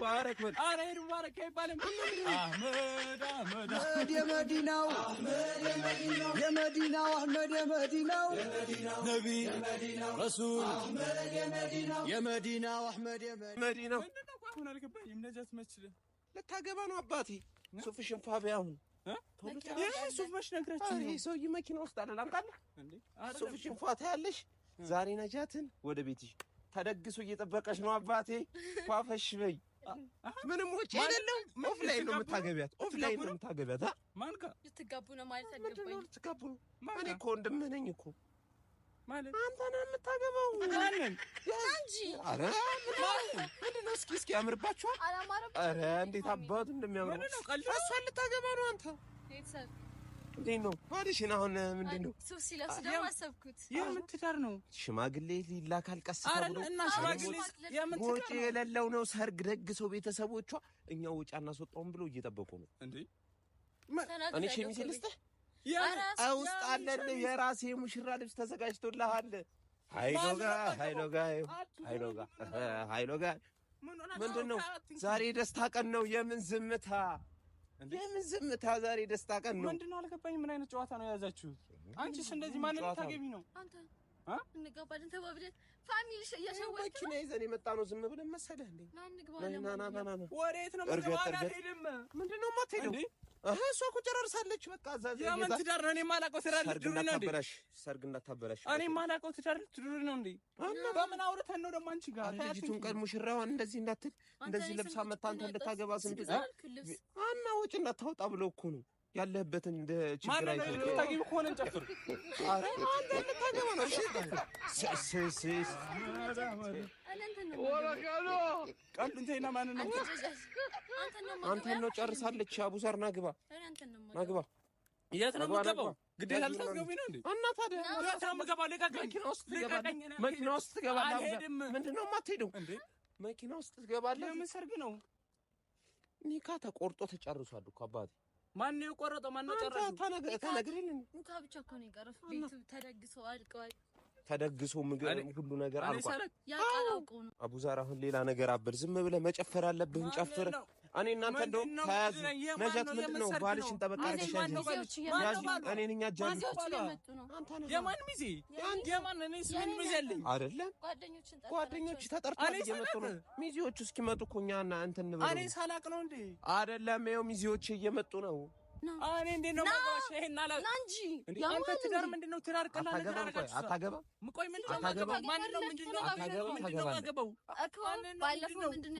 ሙባረክ በል። ኧረ ኢድ ሙባረክ አይባልም። አህመድ አህመድ አህመድ የመዲናው የመዲናው አህመድ የመዲናው ነቢ ረሱል የመዲናው አህመድ መዲናው ምንድን ነው? ቆይ አሁን አልገባኝም። ነጃት መች ልታገባ ነው አባቴ። ሱፍሽን ፋቢ አሁን ሱፍ መች ነግራችሁ ይሄ ሰውዬ መኪና ውስጥ አለ ላምጣልህ። እንዴ? ሱፍሽን ፏ ታያለሽ። ዛሬ ነጃትን ወደ ቤትሽ ተደግሶ እየጠበቀሽ ነው አባቴ። ፏፈሽ በይ። ምንም ወጪ የሌለው offline ነው የምታገቢያት። Offline ነው የምታገቢያት። ማን ጋር ልትጋቡ ነው ማለት ምንድን ነው አልገባኝም። ልትጋቡ ነው? ማን እኔ ጋር? እኮ ወንድምህ ነኝ እኮ። ማለት አንተ ነህ የምታገባው። ማንን? እንጂ ኧረ ምንድን ነው? እስኪ እስኪ ያምርባችኋል። አላማረም። ኧረ እንዴት አባቱ እንደሚያምር ምንድን ነው? ቀልድ እሷን ልታገባ ነው አንተ። ቤተሰብ እንዴት ነው ባልሽን አሁን ምንድን ነው? ሱፍ ሲለብስ ደግሞ አሰብኩት። የምን ትዳር ነው? ሽማግሌ ሊላካል ቀስ ኧረ ተብሎ እና ሽማግሌ የምን ወጪ ትዳር ነው የሌለው ነው ሰርግ ደግሰው ቤተሰቦቿ እኛ ወጪ አናስወጣውም ብሎ እየጠበቁ ነው። እንዴ? እኔ ሸሚዜ ልስጥህ? የምን ውስጥ አለልህ የራሴ ሙሽራ ልብስ ተዘጋጅቶልሃል። ሃይሎጋ ሃይሎጋ ሃይሎጋ ሃይሎጋ ምንድን ነው ዛሬ ደስታ ቀን ነው። የምን ዝምታ የምን ዝምታ? ዛሬ ደስታ ቀን ነው። ምንድን ነው አልገባኝም። ምን አይነት ጨዋታ ነው የያዛችሁት? አንቺስ እንደዚህ ማንን ጨዋታ ነው? ልታገቢ ነው? አንተ እ? እንጋባለን ተባብለን family እያሸወድክ መኪና ይዘን የመጣ ነው ዝም ብለን መሰለህ እንዴ? ና እንግባ። ና ና ና ና ና። ወዴት ነው እርገጥ፣ የምገባው? እርገጥ። አልሄድም። ምንድን ነው የማትሄደው? እንዴ? እህ እሷ እኮ ጨራርሳለች። በቃ እዛ የምን ትዳር ነው? እኔ የማላውቀው ትዳር ሰርግ ልትድሩ ነው እንዴ? እንዳታበላሽ፣ ሰርግ እንዳታበላሽ። እኔ የማላውቀው ትዳር ልትድሩ ነው እንዴ? በምን አውርተን ነው ደግሞ አንቺ ጋር? ልጅቱን ቀን ሙሽራዋን እንደዚህ እንዳትል እንደዚህ ለብሳ መታ አንተ እንድታገባ ስንት ልብስ እና ወጪ እንዳታወጣ ብሎ እኮ ነው ያለህበትን እንደ ችግር ማንን ነው አይቶ። ልታገቢ ከሆነ እንጨፍር። ኧረ አንተ ልታገባ ነው። እሺ ስ ስ ስ እኔ እንትን ነው ቀልዱን ተይና ማንን ነው? አንተን ነው አንተን ነው ጨርሳለች። አቡዘር ና ግባ፣ እኔ አንተን ነው ና ግባ። የት ነው ናግባ፣ የምገባው? ናግባ። ግዴታ ልታስገቢ ነው እንዴ? እና ታዲያ የት ነው የምገባው? ልቀቀኝ! መኪና ውስጥ ትገባለህ። ልቀቀኝ! መኪና ውስጥ ትገባለህ። አቡዘር አልሄድም። ምንድን ነው የማትሄደው? እንዴ መኪና ውስጥ ትገባለህ። የምን ሰርግ ነው? ኒካ ተቆርጦ ተጨርሷል እኮ አባቴ። ማን ነው የቆረጠው? ማን ነው አንተ ጨረሰው? ተነግረን ሙካ ብቻ እኮ ነው የቀረው። ቤቱ ተደግሶ አልቀዋል። ተደግሶ ምግብ ሁሉ ነገር እኔ አልቋል። ሰረቅ ያቃል አውቀው ነው አቡዛር አሁን ሌላ ነገር አበል። ዝም ብለህ መጨፈር አለብህን፣ ጨፍር። ማን ነው? እኔ እናንተ እንደውም ምንድን ነው? ተያዙ። የማን ነጃት ነው? ምንድን የምን ነው ሰርግ ባልሽን ነው? ጠበቅ አድርገሽ ማን ነው ያዥ። ባልሽ? ሚዜዎች ማን ያዥ። ነው ባሏ? እኔ ነኝ አጃቢ። ሚዜዎች እየመጡ ነው። አንተ ነህ የማን ሚዜ? የማን እኔ ምን ሚዜ አለኝ? አይደለም ጓደኞችን ጠርተናቸው ጓደኞች ተጠርተዋል፣ እኔ እየመጡ ነው። ሳላቅ? ሚዜዎቹ እስኪመጡ እኮ እኛ እና እንትን እንበለው። እኔ ሳላቅ ነው እንዴ? አይደለም ይኸው ሚዜዎች እየመጡ ነው። እኔ እንዴት ነው የማገባሽ? ይሄን አላ ና እንጂ እንዴ አንተ ትዳር ምንድን ነው? ትዳር ቀላል ነገር አታገባም? ቆይ አደረጋችሁ። አታገባም? ቆይ ምንድን ነው አታገባም? የማገባው? ማን ነው ምንድን ነው አታገባም? ምንድን ነው የማገባው? እኮ ማንን ነው? ባለፈው ምንድን ነው? ምንድን ነው